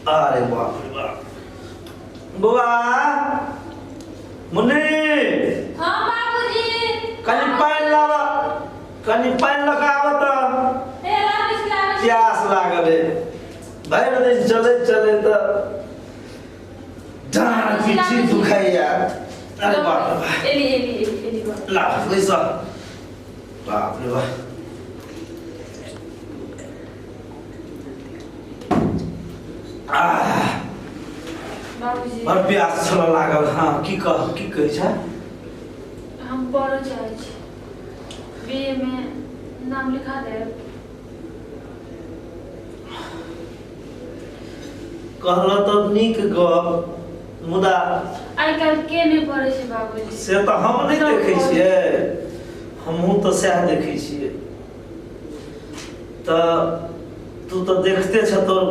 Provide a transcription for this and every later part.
अरे बाप रे बाप। बौआ मुन्नी। हाँ बाबूजी। कनि पानि लावा, कनि पानि लऽ कऽ आबऽ तऽ। प्यास लागल है, भरि दिन चलैत चलैत डाँड़ पीठी दुखाइया। अरे बाप रे बाप। एली एली एली एली बाप। ला बैस। बाप रे बाप। आह बाबूजी बड़ प्यास छल लागल। हाँ की कह, की कहै छै? हम पढ़ऽ चाहै छी, बीए में नाम लिखा देब। कहल तऽ नीक गप, मुदा आइ काल्हि के नहि पढ़ै छै बाबूजी? से तऽ हम नहि देखै छियै, हमहूँ तऽ सएह देखै छियै। तऽ तू तऽ देखते छ, तोर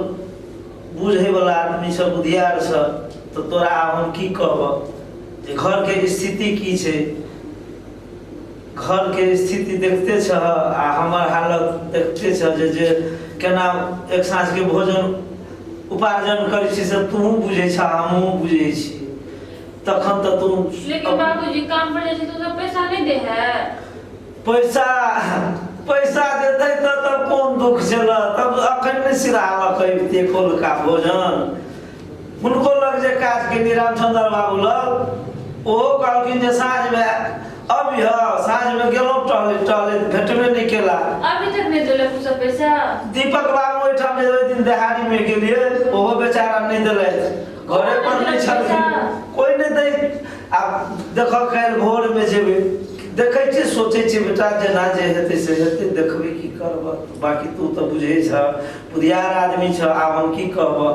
बुझैवला आदमी छ, बुधियार छ, तऽ तोरा आब हम की कहब जे घरके स्थिति की छै। घरके स्थिति देखते छ आ हमर हालत देखते छ जे जे केना एक साँझके भोजन उपार्जन करै छी से तूहूँ बुझै छ, हमहूँ बुझै छी। तखन तऽ तू लेकिन बाबूजी काम पर जाइ छै तऽ सब पैसा नहि दे है। पैसा पैसा देतै तऽ तब कोन दुख छल? तब अखन नहि सिरा लऽ अबितियै कौलका भोजन। हुनको लग जे काज केलियै रामचंद्र बाबू लग, ओहो कहलखिन जे साँझमे अबिह। साँझमे गेलहुँ टहलैत टहलैत भेटबे नहि केला। अभी तक नहि देलक ओ सब पैसा। दीपक बाबू ओहिठाम जे ओहि दिन देहारीमे गेलियै, ओहो बेचारा नहि देलथि, घरे पर नहि छलखिन, कोइ नहि दै। आब देखऽ काल्हि भोरमे जेबै, देखै छियै, सोचै छियै बेटा जेना जे हेतै से हेतै, देखबै की करबह। बाकी तू तऽ बुझै छह, बुधियार आदमी छह, आब हम की कहबह।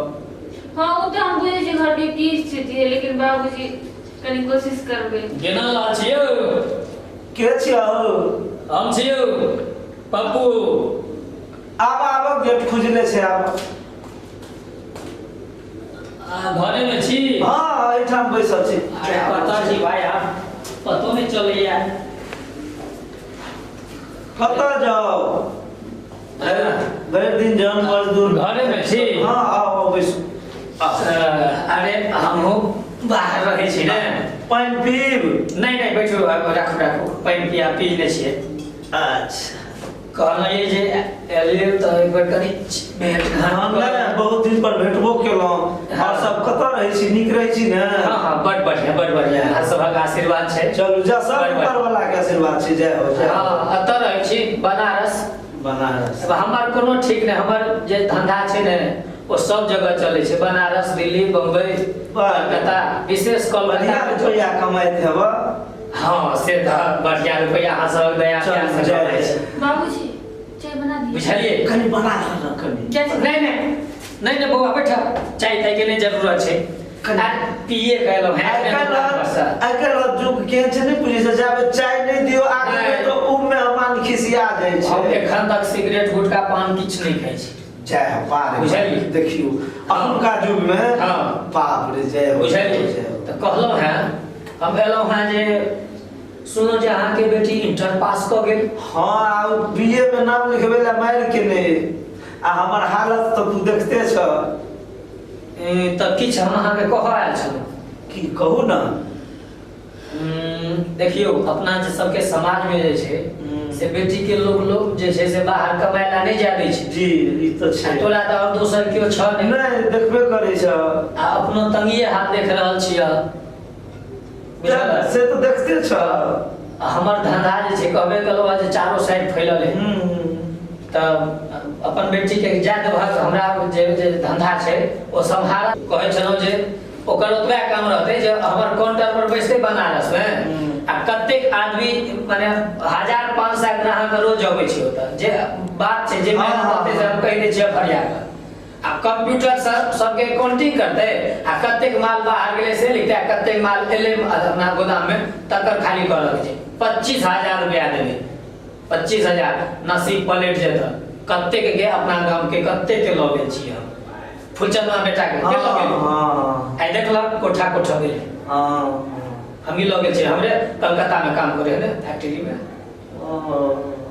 हाँ ओ तऽ हम बुझै छियै घरके की स्थिति है, लेकिन बाबूजी कनि कोशिश करबै। केना लाल छियौ? के छियौ? हम छियौ पप्पू। आब आब गेट खुजले छै, आब। घरे में छी? हाँ एहिठाम बैसल छी। अरे कतऽ छी भाई? आब पतो नहि चलैया। कतऽ जाउ, भरि दिन जन मजदूर। घरे में छी? हाँ आउ आउ बैसू। अरे हमहूँ बाहर रहै छी ने। पानि पीब? नहि नहि बैठू, राखू राखू, पानि पिया पी लै छियै। अच्छा कहलियै जे एलियै तऽ एक बेर कनि भेट घाट। नहि, बहुत दिन पर भेटबो केलहुँ। और सब कतऽ रहै छी? नीक रहै छी ने? हाँ हाँ बड़ बढ़िया बड़ बढ़िया, अहाँ सभक आशीर्वाद छै। चलू जा, सब ऊपर वाला के आशीर्वाद छै। जय हो जय हो। हाँ एतऽ रहै छी बनारस। बनारस। अब हमर कोनो ठीक नहि, हमर जे धंधा छै ने ओ सब जगह चलै छै, बनारस, दिल्ली, बम्बई, कलकत्ता, विशेष बढ़िया कलकत्ता। रुपैआ कमाइत हेबऽ। हाँ से तऽ बढ़िया रुपैआ अहाँ सबक दया प्यार से कमाइ छै। बाबूजी चाय बना दिअ। बुझलियै? कनि बना दह ने कनि। नहि नहि नहि नहि बौआ बैठ, चाय ताय के नहि जरूरत छै, पिए के एलहुँ हैं। आइकाल्हि युग केहन छै नहि बुझै छै, जाबे चाय नहि दियौ आगे तऽ उ मेहमान खिसिया जाइ छै। हम एखन तक सिगरेट गुटखा पान किछु नहि खाइ छी। जय हो बाप रे। बुझलियै? देखियौ अखुनका युग में। हाँ। बाप रे जय हो। बुझलियै? तऽ कहलहुँ हैं हम एलहुँ हैं जे सुनलहुँ जे अहाँके बेटी इंटर पास कऽ गेल। हाँ आ बीए में नाम लिखबै लए मारि केने, आ हमर हालत तऽ तू देखते छ। तऽ किछु हम अहाँके कहऽ आयल छलहुँ। की कहू ने? देखियौ अपना जे सबके समाजमे जे छै से बेटी के लोग लोग जे छै से बाहर कमाय ला नहि जाय दै छै। जी ई तऽ छै। तोरा तऽ आओर दोसर केओ छह नहि। नहि देखबे करै छ। आ अपनो तंगिए हाल देख रहल छियै। से तऽ देखते छ। हमर धंधा जे छै कहबे केलहुँ जे चारो साइड फैलल है। तऽ अपन बेटी के जाय देबहक, हमरा जे जे धंधा छै ओ सम्हारत। कहै छलहुँ जे ओकर ओतबे काम रहतै जे हमर काउंटर पर बैसतै बनारस मे, आ कतेक आदमी माने 1500 ग्राहक रोज अबै छै ओतऽ। जे बात छै जे मेहनत रहतै से हम कहि दै छियै फरिया कऽ। आ कंप्यूटर से सबके काउंटिंग करतै, आ कतेक माल बाहर गेलै से लिखतै, आ कतेक माल एलै अपना गोदाम मे तकर खाली करऽ के छै। 25,000 रुपया देबै, 25,000 नसीब पलटि जेतऽ। कतेक के अपना गाम के कतेक के लऽ गेल छियै हम। फुलचंदवा बेटा के लऽ गेल? आइ देखलक कोठा कोठा गेलै। हमही लऽ गेल छियै, हमरे कलकत्ता मे काम करे है ने फैक्ट्री में।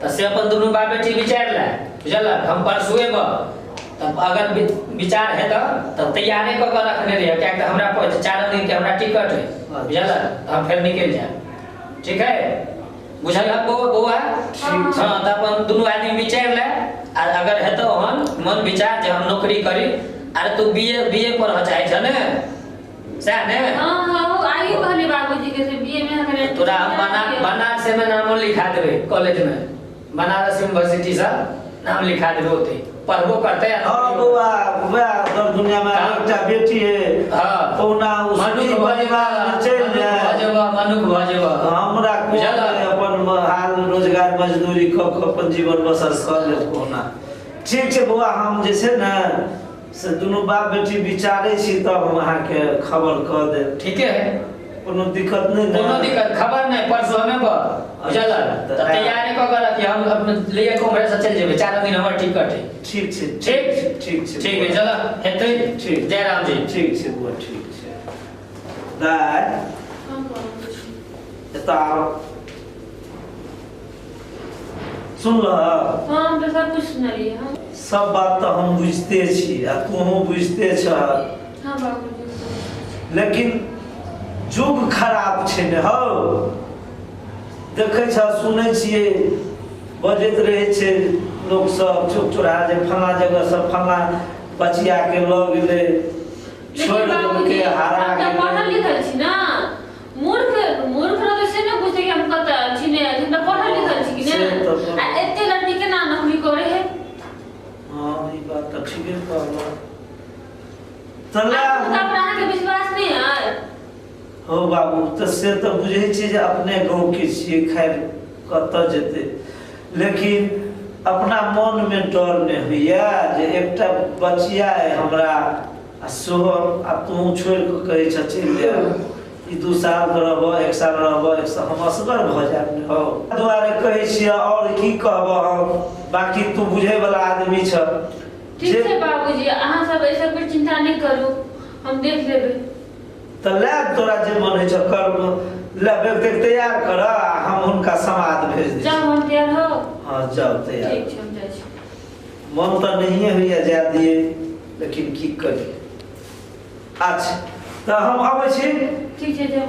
तऽ से अपन दुनू बाप बेटी विचारि ले, बुझलक? हम परसू एबऽ, तब अगर विचार है तब तैयारे कऽ के रखने रहिए, कियाकि तऽ हमरा पर 4 दिन के हमरा टिकट है, बुझल? तऽ हम फेर निकलि जायब, ठीक है? बुझल है बौआ? बौआ ठीक छै। हाँ, तऽ अपन दुनू आदमी विचारि ले, आ अगर हेतौ ओहन मन विचार जे हम नौकरी करी। अरे तू बीए बीए पढ़ऽ चाहै छह ने, सएह ने? हाँ हाँ, ओ आइयो कहली बाबूजी के से बीए में अगर तोरा हम बनारस में नामो लिखा देबै, कॉलेज में बनारस यूनिवर्सिटी से नाम लिखा देबै, ओतै पढ़बो करतै आ हाँ नौकरियो। बौआ, वएह दर दुनिया में एकटा बेटी है, हाँ। कहुना ओ मनुख सुखी भऽ परिवार में जेबह, चलि मनुख भऽ जाय। जेबह, मनुख भऽ जेबह। हमरा कोन बुझल? अपन हाल रोजगार मजदूरी कऽ कऽ अपन जीवन बसर कऽ लेब कहुना। ठीक छै बौआ, हम जे छै ने से दुनू बाप बेटी विचारै छी, तब हम अहाँके खबर कऽ देब। ठीके है। कोनो दिक्कत नहि ने? कोनो दिक्कत खबर नहि, परसू हमे पर, बुझल? तऽ तऽ तैयारी कऽ के रखी, हम अपने लिए के उम्हरे से चलि जेबै, 4 दिन हमर टिकट है। ठीक छै। ठीक? ठीक छै। ठीक है, चलो हेतै। ठीक। जय राम जी। ठीक छै बौआ, ठीक छै। दाइ, हाँ बाबूजी। एतऽ आउ। सुनलह? हाँ, हम तऽ सब कुछ सुनलियै हम। सब बात तऽ हम बुझिते छी आ तोहूँ बुझिते छह। हाँ बाबूजी। लेकिन युग खराब छै ने हौ, देखै छह, सुनै छियै, बजैत रहै छै लोक सब चौक चौराहा जे फल्लाँ जगह से फल्लाँ बचिया के लऽ गेलै, छोड़ि लेकिन बाबूजी, देलकै, हरा हम तऽ पढ़ल गेलै। लिखल छी ना। मूर्ख मूर्ख रहतै से ने बुझतै कि हम कतऽ छी, नहि छी। हम तऽ पढ़ल लिखल छी कि से ने? तऽ आ एते लड़की केना नौकरी करै है? हँ, ई बात तऽ ठीके कहलह। तऽ आ लए हुनका पर अहाँके विश्वास नहि है? हौ बाबू, तऽ से तऽ बुझै छियै जे अपने गाँवके छियै, खैर कतऽ जेतै, लेकिन अपना मनमे डर नहि होइए जे एकटा बचिया अइ हमरा आ सेहो आब तोहूँ छोड़ि कऽ कहै छह चलि जा, ई 2 साल रहबह, 1 साल रहबह, 1 साल हम असगर भऽ जायब ने हौ, ताहि दुआरे कहै छियै। आओर की कहबह हम, बाँकी तू बुझैवला आदमी छह। ठीक जे छै बाबूजी, अहाँ सब एहि सब पर चिंता नहि करू, हम देख लेबै। तऽ लए, तोरा जे मन होइ छौ कर, ले बैग तैग तैयार कर आ हम हुनका समाद भेज दै जाउ छी। हम तैयार हो। हँ, जाउ तैयार। ठीक छै, हम जाइ छी। मन तऽ नहिए होइए जाय दियै, लेकिन की करी। अच्छा, तऽ हम अबै छी। ठीक छै, जाउ।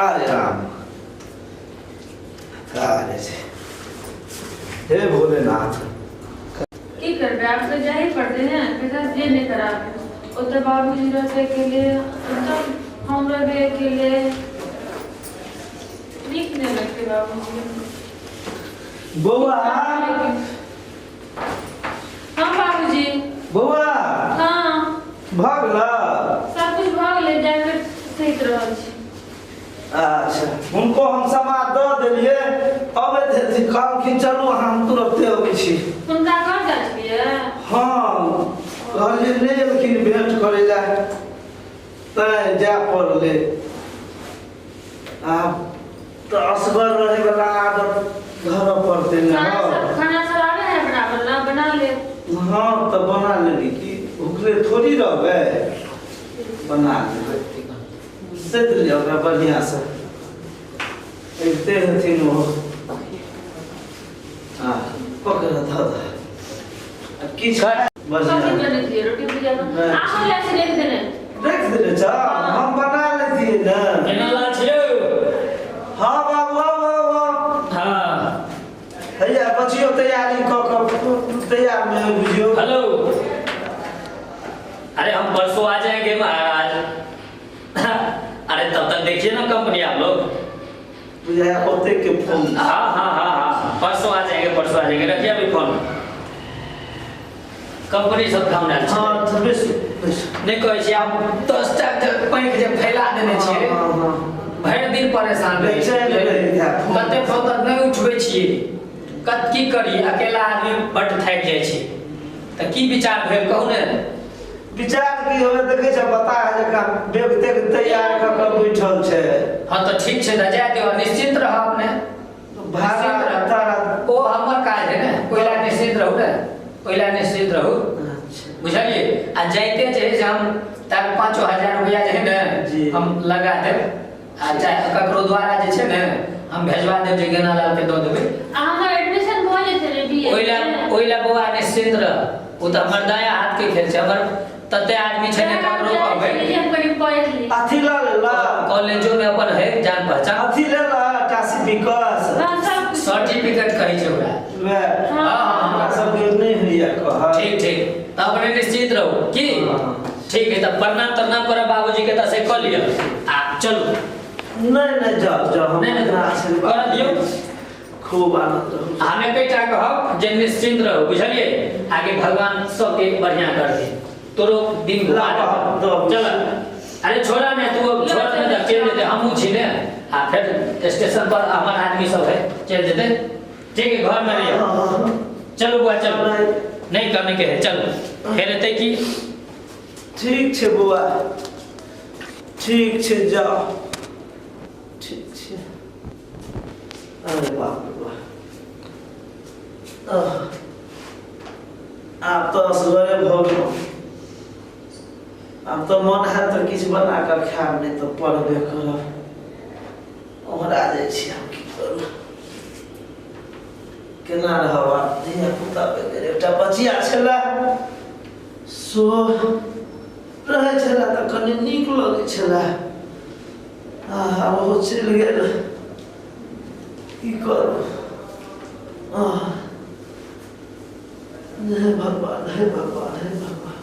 अरे राम, अरे हे भोलेनाथ। की करबै, आब तऽ जाही पड़तै ने, पैसा जे नहि कराबै। ओतऽ बाबूजी रहतै अकेले, ओतऽ हम रहबै अकेले, नीक नहि लगतै बाबूजी। बौआ। हाँ बाबूजी। बौआ। हाँ। भऽ गेल? सब कुछ भऽ गेलै, जाके सुति रहल छी। अच्छा, हुनको हम समाद दऽ देलियै, अबैत हेथिन, कहलखिन चलू अहाँ, हम तुरन्ते अबै छी। हुनका घर जाइ छलियै? हँ, कहलियै, नहि एलखिन भेँट करै लए, तैँ जाय पड़लै। आब तऽ असगर रहैवला आदत धरऽ पड़तै ने। खाना हँ। सब, खाना सब आबै है बराबर ना? बना ले। हँ, तऽ बना लेली की, भुखले थोड़ी रहबै, बना लेबै। सैत लिअ ओकरा बढ़िआँसँ, अबिते हेथिन ओ। हँ, पकड़, धऽ दऽ आ किछु कथी बढ़िआँ बनेलियै? रोटी भुजिया? नहि। आहो लए से राखि देने। राखि देने छ, हम बना लेतियै ने। केना लाल छियौ? हँ बाबू, आउ आउ आउ। हाँ। हैया बचियो, तैयारी कऽ कऽ तैयार मे बुझियौ। हेलो, अरे हम परसों आ जाएंगे महाराज। अरे तब तक देखिए ना कंपनी आप लोग। बुझाया ओते के फोन। हाँ हाँ हाँ हाँ, परसों आ जाएंगे, परसों आ जाएंगे। रखिए अभी फोन। कंपनी सब काम आयल छै। हँ, तऽ बेसी बेसी नहि कहै छी, आब 10टा पैंक जे फैला देने छियै, हँ, हँ। भरि दिन परेशान रहै बेचैन छियै। रहैत हैत। कते फोन तऽ नहि उठबै छियै, कत की करी, अकेला आदमी बड्ड थाकि जाइ छै। तऽ की विचार भेल, कहू ने। विचार की होवे, देखै छ बता जकाँ बेग तेग तैयार कऽ कऽ बैठल छै। हँ, तऽ ठीक छै, तऽ जाय दियौ, निश्चिन्त रहब अपने। भाड़ा निश्चिन्त रहब। तारा ओ हमर काज है ने, ओहि लए निश्चिन्त रहू ने, ओहि लए निश्चिन्त रहू। अच्छा। बुझलियै? आ जाइते जे है से हम ताक 5,000 रुपया जे है ने जी। हम लगा देब, आ चाहे ककरो द्वारा जे छै ने हम भेजवा देब जे गेना लाल के दऽ देबै। आ हमर एडमिशन भऽ जेतै ने बीए? ओहि लए ओहि ला बौआ निश्चिंत रह, ओ तऽ हमर दाया हाथ के खेल छै, हमर तते आदमी छै ने ककरो कहबै। हम कनि पढ़ि ली। अथी लऽ लेला, कॉलेजो में अपन है जान पहचान। अथी लेला टासी विकास हाँ सब कुछ। सर्टिफिकेट कहै छै ओकरा। वएह। हाँ। हाँ। हमरा सबके नहि होइया कहल। ठीक ठीक, तऽ अपने निश्चिंत रहू की। ठीक है, तऽ प्रणाम तरनाम करब बाबूजी के, तऽ से कऽ लिअ आ चलू। नहि नहि, जाउ जाउ, हम नहि, नहि, अपना आशीर्वाद करऽ दियौ। खूब आनंद रहू। हम एकटा कहब जे निश्चिंत रहू, बुझलियै? आगे भगवान सबके बढ़िया कर दे, तोरो दिन घुमा लाभ दे। चल, अरे छोड़ा ने तू, छोड़ ने, तऽ चलि जेतै, हमहूँ छी ने, आ फेर स्टेशन पर हमर आदमी सब है, चलि जेतै। ठीक है, घर में रहियो। चलू बुआ चलू, नहीं करने के है, चलू फेर एतै की। ठीक छै बौआ, ठीक छै, जाउ, ठीक छै। अरे बाप रे बाप, आह, आब तऽ असगरे भऽ गेलहुँ, आब तऽ मन हैत तऽ किछु बना कऽ खायब, नहि तऽ पढ़बे करब। ओहरा जाइ छी, आब की करू, केना रहब आब धिया पुता बगैर? एकटा बचिया छलै, सो रहै छलै तऽ कनि नीक लगै छलै, आब ओहो चलि गेल, की करू? आह, हे भगवान, हे भगवान, हे भगवान।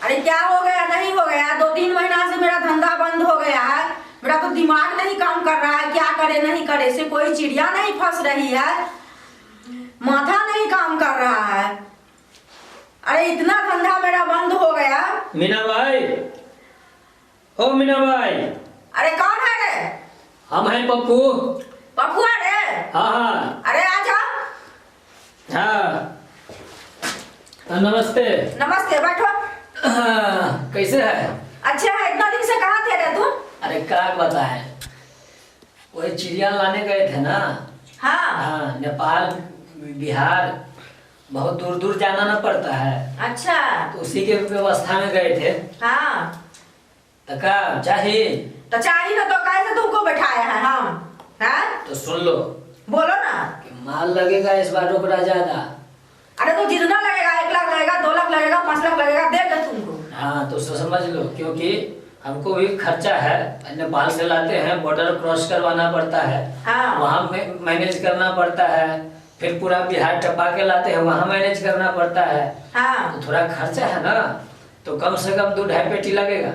अरे क्या हो गया, नहीं हो गया? 2-3 महीना से मेरा धंधा बंद हो गया है, मेरा तो दिमाग नहीं काम कर रहा है, क्या करे नहीं करे से कोई चिड़िया नहीं फंस रही है, माथा नहीं काम कर रहा है। अरे इतना धंधा मेरा बंद हो गया। मीना भाई, ओ मीना भाई। अरे कौन है रे? हम हैं पप्पू। पप्पू है रे? हाँ हाँ। अरे आ जाओ। हाँ नमस्ते। नमस्ते, बैठो। हाँ, कैसे है? अच्छे है। इतना दिन से कहाँ थे रे तू? अरे क्या बताए, वही चिड़िया लाने गए थे ना। हाँ हाँ, नेपाल बिहार बहुत दूर दूर जाना ना पड़ता है। अच्छा। तो उसी के व्यवस्था में गए थे। हाँ। तो का चाहिए? तो चाहिए ना, तो कैसे तुमको बैठाए हैं हम? हैं? तो सुन लो। बोलो ना। कि माल लगेगा इस बार ओकरा ज्यादा। अरे तो जितना लगेगा, 1 लाख लगेगा, 2 लाख लगेगा, 5 लाख लगेगा, दे दे तुमको। हाँ तो समझ लो, क्योंकि हमको भी खर्चा है, नेपाल से लाते हैं, बॉर्डर क्रॉस करवाना पड़ता है। हाँ। वहाँ मैनेज करना पड़ता है, फिर पूरा बिहार टपा के लाते हैं, वहाँ मैनेज करना पड़ता है। हाँ। तो थोड़ा खर्चा है ना, तो कम से कम 2-2.5 पेटी लगेगा।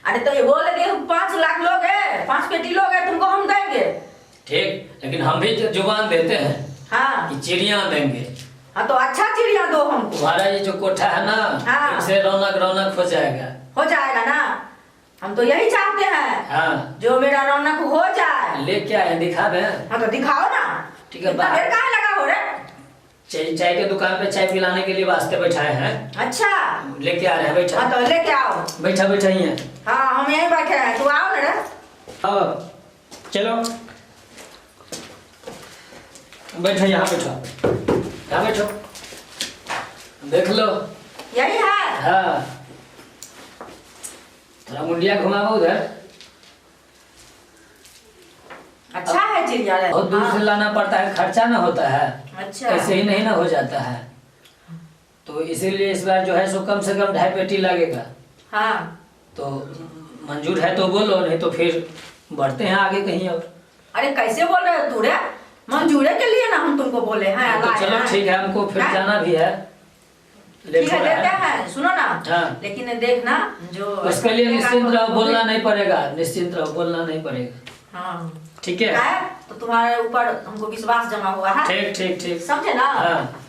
अरे तो ये बोले 5 लाख लोग है, 5 पेटी लोग है, तुमको हम देंगे। ठीक, लेकिन हम भी जुबान देते हैं। हाँ। कि चिड़िया देंगे। हाँ तो अच्छा चिड़िया दो हमको। तुम्हारा ये जो कोठा है ना, हाँ। इससे रौनक रौनक हो जाएगा। हो जाएगा ना, हम तो यही चाहते हैं। हाँ। जो मेरा रौनक हो जाए। ले क्या है, दिखा दे। हाँ तो दिखाओ ना। ठीक है, देर काहे लगा हो रे? चाय के दुकान पे चाय पिलाने के लिए वास्ते बैठाए हैं। अच्छा, लेके आ रहे हैं, बैठा। हाँ तो लेके आओ। बैठा बैठा ही है। हाँ हम यहीं बैठे हैं, तू आओ ना रे। हाँ चलो बैठो, यहाँ बैठो, यहाँ बैठो, देख लो यही है। हाँ थोड़ा मुंडिया घुमाओ उधर। अच्छा है चिड़िया, बहुत दूर से लाना पड़ता है, खर्चा ना होता है। अच्छा। ऐसे ही नहीं ना हो जाता है, तो इसीलिए इस बार जो है सो कम से कम 2.5 पेटी लगेगा। हाँ तो मंजूर है तो बोलो, नहीं तो फिर बढ़ते हैं आगे कहीं और। अरे कैसे बोल रहे हो तू रे? मंजूरे के लिए ना हम तुमको बोले हैं। तो चलो ठीक है, हमको फिर जाना भी है। ठीक है, लेते हैं, सुनो ना। हाँ। लेकिन देखना जो उसके लिए निश्चिंत रहो, बोलना नहीं पड़ेगा, निश्चिंत रहो, बोलना नहीं पड़ेगा। हाँ ठीक है, तो तुम्हारे ऊपर हमको विश्वास जमा हुआ है। ठीक ठीक ठीक, समझे ना। हाँ।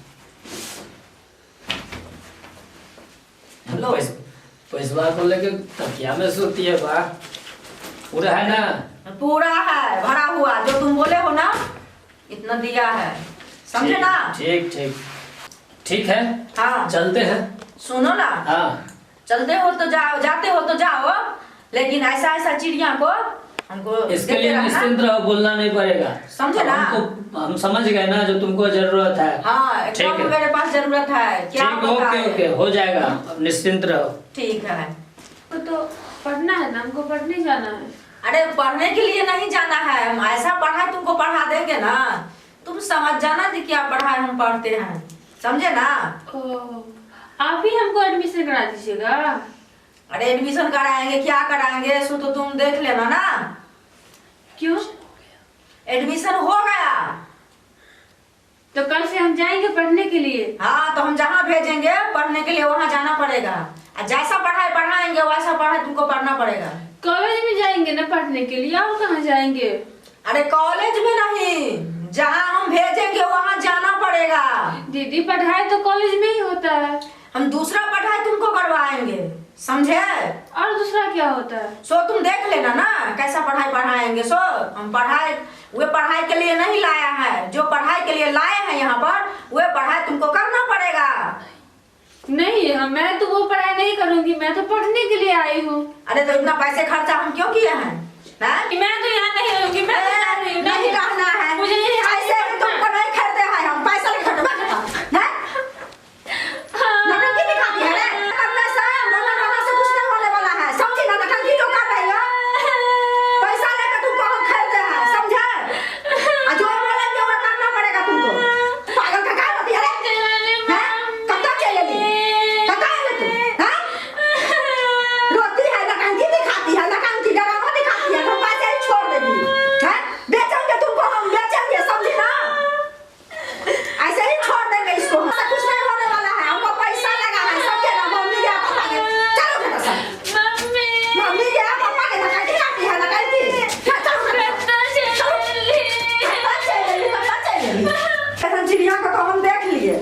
लो पैसवा को लेके तकिया में सोती है, वाह पूरा है ना? पूरा है, भरा हुआ, जो तुम बोले हो ना इतना दिया है, समझे ना। ठीक ठीक ठीक है। हाँ चलते हैं। सुनो ना। हाँ चलते हो तो जाओ, जाते हो तो जाओ, लेकिन ऐसा ऐसा चिड़िया को हमको इसके लिए निश्चिंत रहो, बोलना नहीं पड़ेगा, समझे ना। हमको हम समझ गए ना जो तुमको जरूरत है। हाँ एकदम मेरे पास जरूरत है। क्या ठीक, ओके ओके हो जाएगा, निश्चिंत रहो। ठीक है। तो पढ़ना है ना, हमको पढ़ने जाना है। अरे पढ़ने के लिए नहीं जाना है, हम ऐसा पढ़ाई तुमको पढ़ा देंगे ना, तुम समझ जाना कि क्या पढ़ाई हम पढ़ते हैं। समझे ना? ओ, आप ही हमको एडमिशन करा दीजिएगा। अरे एडमिशन कराएंगे क्या कराएंगे सो तो तुम देख लेना ना। क्यों? एडमिशन हो गया तो कल से हम जाएंगे पढ़ने के लिए। हाँ, तो हम जहाँ भेजेंगे पढ़ने के लिए वहाँ जाना पड़ेगा, और जैसा पढ़ाई पढ़ाएंगे वैसा पढ़ाई तुमको पढ़ना पड़ेगा। कॉलेज में जाएंगे ना पढ़ने के लिए, और कहाँ जाएंगे? अरे कॉलेज में नहीं, जहाँ हम भेजेंगे वहाँ जाना पड़ेगा। दीदी पढ़ाई तो कॉलेज में ही होता है। हम दूसरा पढ़ाई तुमको करवाएंगे, समझे? और दूसरा क्या होता है? सो तुम देख लेना ना कैसा पढ़ाई पढ़ाएंगे। सो हम पढ़ाई वे पढ़ाई के लिए नहीं लाया है, जो पढ़ाई के लिए लाए हैं यहाँ पर वे पढ़ाई तुमको करना पड़ेगा। नहीं, हम मैं तो वो पढ़ाई नहीं करूँगी, मैं तो पढ़ने के लिए आई हूँ। अरे तो इतना पैसे खर्चा हम क्यों किए हैं? मैं तो यहाँ नहीं रहूंगी, मैं तो जा रही हूँ। नहीं रहना है मुझे, ऐसे ही तुमको नहीं खरीदे हैं हम, पैसा नहीं खरीदे। नौटंकी दिखाती है रे, करने से रोना रोना से कुछ नहीं होने वाला है, समझी ना? नौटंकी जो कर रही हो, पैसा लेकर तुमको हम खरीदे हैं, समझे? और जो बोलेंगे वो करना पड़ेगा तुमको। पागल का क्या होती है रे? कब तक चलेगी? कब तक आएगी तू? हाँ? रोती है, नौटंकी दिखाती है, नौटंकी डरावा दिखाती है, तो पैसे ही छोड़ देगी। हाँ? बेचेंगे तुमको हम, बेचेंगे, समझी ना? ऐसे ही छोड़ देंगे इसको, ऐसा कुछ नहीं होने वाला है। हमको पैसा लगा है, समझे ना? मम्मी गया पापा के, चलो बेटा सब। मम्मी, मम्मी गया पापा के, नौटंकी दिखाती है, नौटंकी। चलो बेटा। कत्ता चली। ऐसा चिड़िया को तो हम देख लिए,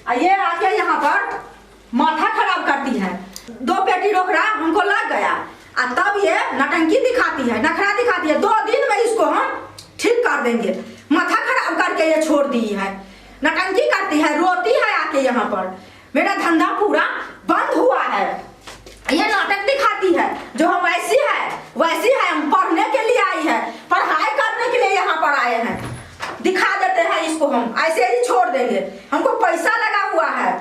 और ये आके यहाँ पर माथा खराब करती है। दो पेटी रोकड़ा हमको लग गया, और तब ये नौटंकी दिखाती है, नखरा दिखाती है। 2 दिन में इसको हम ठीक कर देंगे। माथा खराब करके ये छोड़ दी है, नौटंकी करती है, रोती है आके यहाँ पर। मेरा धंधा पूरा बंद हुआ है, ये नाटक दिखाती है। जो हम ऐसी है वैसी है, हम पढ़ने के लिए आई है, पढ़ाई करने के लिए यहाँ पर आए हैं। दिखा देते हैं इसको, हम ऐसे ही छोड़ देंगे। हमको पैसा लगा हुआ है,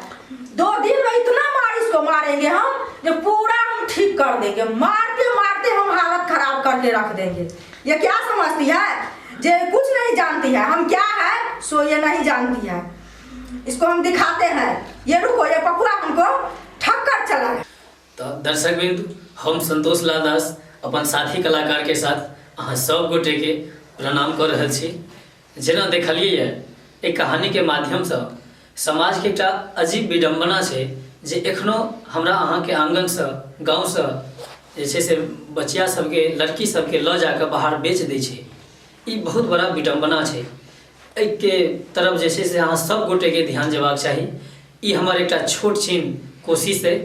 2 दिन में इतना मार इसको मारेंगे हम जो पूरा हम ठीक कर देंगे। मारते मारते हम हालत खराब करके रख देंगे। ये क्या समझती है? जे कुछ नहीं जानती है, हम क्या है सो ये नहीं जानती है। इसको हम दिखाते हैं। ये रुको, ये पपुआ हमको ठक कर चला है। तो दर्शक बिंदु, हम संतोष लाल दास अपन साथी कलाकार के साथ अहाँ सब गोटे के प्रणाम कर रहल छी। जेना देखलिए एक कहानी के माध्यम से समाज के एकटा अजीब विडम्बना छै जे एखनो हमरा अहाँ के आंगन से गाँव से जे छै से बचिया सबके लड़की सबके लऽ जाके बाहर बेच दै छै। ई बहुत बड़ा विडम्बना छै। एहिके तरफ जे छै से अहाँ सब गोटे के ध्यान जेबाक चाही। ई हमर एकटा छोट छिन कोशिश अइ।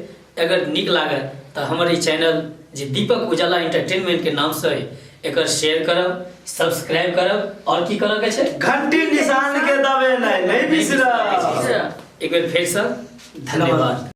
अगर नीक लागल तऽ हमर ई चैनल जे दीपक उजाला एंटरटेनमेंट के नाम से अइ एकर शेयर करब, सब्सक्राइब करब और की करऽ के छै, घंटी निशान के दबेनाइ नहि बिसरब। एक बेर फेरसँ धन्यवाद।